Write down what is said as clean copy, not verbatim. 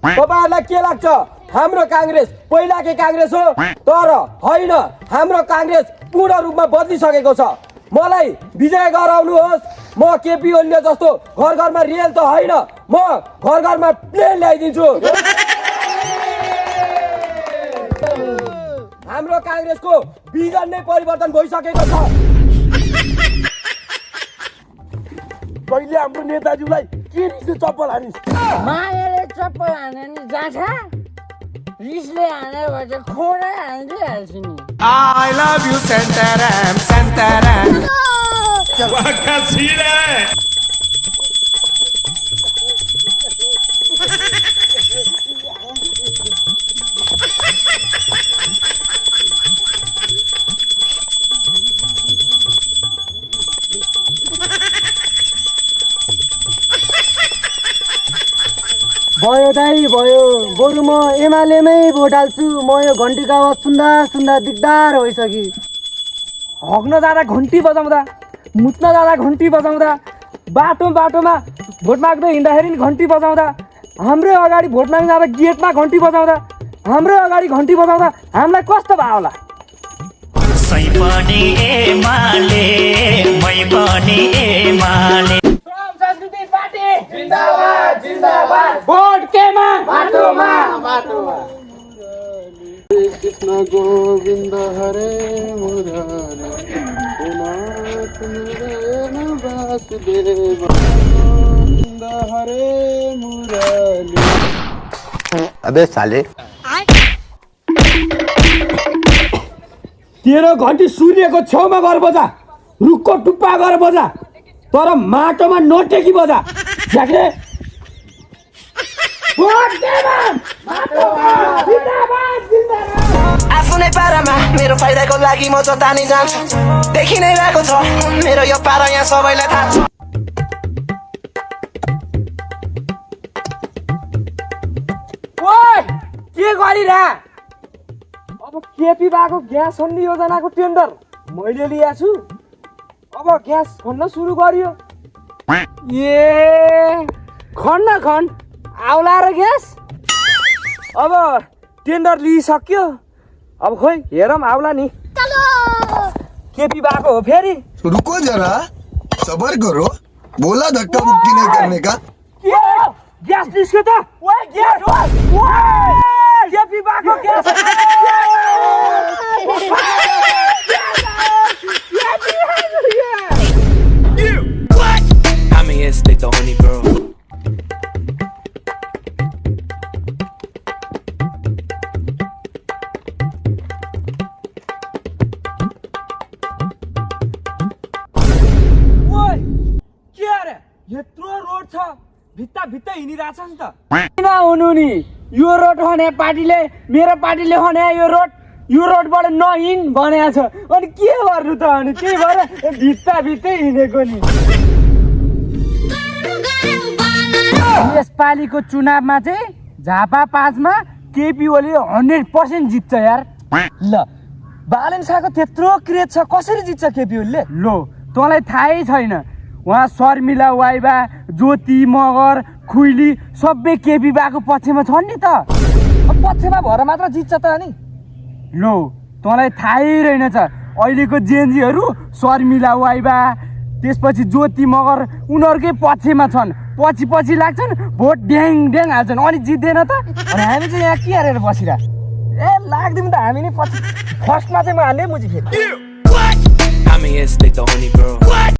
तपाईहरुलाई के लाग्छ हाम्रो कांग्रेस पहिलाकै कांग्रेस हो तर हैन हाम्रो कांग्रेस पूर्ण रूपमा बदलिसकेको छ मलाई विजय गराउनुहोस् म केपी ओली जस्तो घर घरमा रेल त हैन म घर घरमा प्लेन ल्याइदिन्छु हाम्रो कांग्रेसको विजन नै परिवर्तन भइसकेको छ कहिले हाम्रो नेताजीलाई के रिसले चप्पल हानिस् मायाले चप्पल हाने नि जान्छ रिसले हाने भन्छ खोडा हानिदिइहाल्छु नि I love you Santaram Santaram Wakasile भयो दाइ भयो बरु म एमालेमै भोट हाल्छु म यो घन्टीको आवाज सुन्दा सुन्दा दिगदार भइसक्यो हग्न जाँदा घन्टी बजाउँदा मुत्न जाँदा घन्टी बजाउँदा बाटोमा भोट माग्दै हिँड्दाखेरि घन्टी बजाउँदा हाम्रै अगाडि भोट माग्न जाँदा गेटमा घन्टी बजाउँदा हाम्रै अगाडि घन्टी बजाउँदा हामीलाई कस्तो भयो होला सै पनि एमाले मै पनि एमाले संस्कृति पार्टी जिन्दाबाद जिन्दाबाद भोट केमा बाटोमा कृष्ण गोविन्द हरे मुरारी नाथ नारायण वासुदेव गोविन्द हरे मुरारी अबे साले तेरो घन्टी सूर्यको छेउमा गएर बजा रुखको टुप्पा गएर बजा तर माटोमा नटेकी बजा झ्याक्रे आफ्नै पारामा मेरो फाइदाको लागि म जतानी जान्छु देखि नै रहेको छ मेरो यो पारा यहाँ सबैलाई थाहा छ ओइ के गरिरा अब केपी बाको ग्यास खन्ने योजनाको टेन्डर मैले लिएको छु अब ग्यास खन्न सुरु गरियो ए खन्न आउला र ग्यास अब टेन्डर लिइसक्यो अब खोइ हेरौँ आउला नि केपी बाको हो फेरि रुको जरा सबर करो बोला धक्का मुक्की नहीं करने का के ग्यास निस्क्यो त ओइ ग्यास केपी बाको gas I mean, yes, they the honey girl. यत्रो रोड छ भित्ता हिँडिरहेछ नि त किन हुनु नि यो रोड खने पार्टीले मेरो पार्टीले खने यो रोडबाट नहिँड भनेको छ अनि के गर्नु त अनि त्यही भएर भित्ता हिँडेको नि यसपालिको चुनावमा चाहिँ झापा 5 मा केपी ओली 100% जित्छ यार ल बालन शाहको त्यत्रो क्रेज छ कसरी जित्छ केपी ओलीले लो तँलाई थाहै छैन वहाँ शर्मिला वाइबा ज्योति मगर खुइली सबै केपी बाको पक्षमा छन् नि त पक्षमा भएर मात्र जित्छ त अनि लो तँलाई थाहै रहेनछ अहिलेको जेएनजीहरू शर्मिला वाइबा त्यसपछि ज्योति मगर उनीहरूकै पक्षमा छन् पछि लाग्छन् भोट ड्याङ हाल्छन् अनि जित्दैन त अनि हामी चाहिँ यहाँ के हारेर बसिरा ए लाग्दिउँ त हामी नै पछि फर्स्टमा चाहिँ म हाल्दै मुजी फेरि I mean, yes, they the honey girl.